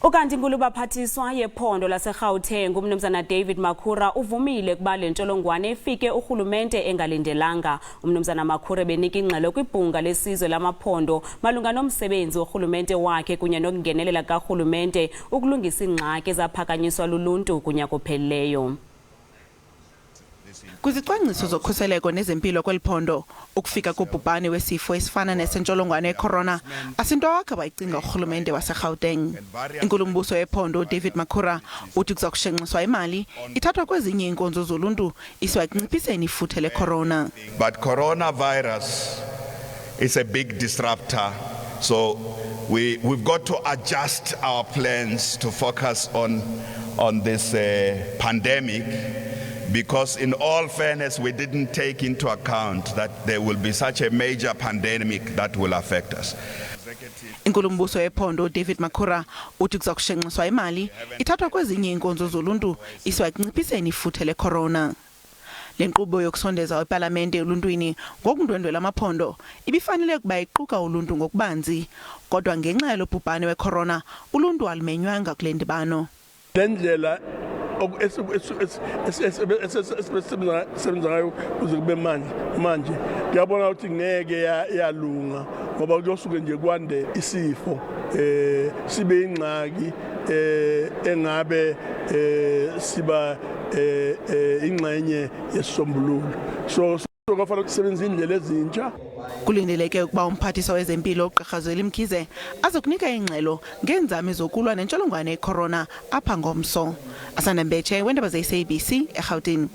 Ukanti inkulubaphathiswa yephondo laseGauteng umnumzana David Makhura uvumile ukuba le ntsholongwane ifike urhulumente engalindelanga. Umnumzana Makhura ebenika ingxelo kwibhunga lesizwe lamaphondo malunga nomsebenzi worhulumente wakhe kunye nokungenelela karhulumente ukulungisa iingxaki ezaphakanyiswa luluntu kunyaka ophelileyo. Kwizicwangciso zokhuseleko nezempilo kweli phondo, ukufika kobhubhane wesifo esifana nesentsholongwane yekhorona asinto awakhe wayicinga urhulumente waseGauteng. Inkulumbuso yephondo uDavid Makhura uthi kuza kushenxiswa imali ithathwa kwezinye iinkonzo zoluntu isiwa ekunciphiseni ifuthe lekhorona. But coronavirus is a big disruptor, so we've got to adjust our plans to focus on this pandemic, because in all fairness, we didn't take into account that there will be such a major pandemic that will affect us. Inkulumbuso yephondo uDavid Makhura uthi kuza kushenxiswa imali ithathwa kwezinye iinkonzo zoluntu isiwa ekunciphiseni ifuthe lekhorona. Le nkqubo yokusondeza ipalamente eluntwini ngokundwendwela amaphondo ibifanele ukuba iquka uluntu ngokubanzi, kodwa ngenxa yalo bhubhane wekhorona uluntu alumenywanga kule ndibano. Le ndlela esisebenza ngayo kuze kube manje kuyabona ukuthi ngeke yalunga, ngoba kuyosuke nje kwande isifo, sibe ingxaki engabe siba ingxenye yesisombululo, so kufanele kusebenzise indlela ezintsha. Kulindeleke ukuba umphathiswa wezempilo uGqirha Zweli Mkhize azokunika ingxelo ngeenzame zokulwa nentsholongwane yekhorona apha ngomso. Asanda Mbetshe, wendaba ze-SABC eGauteng.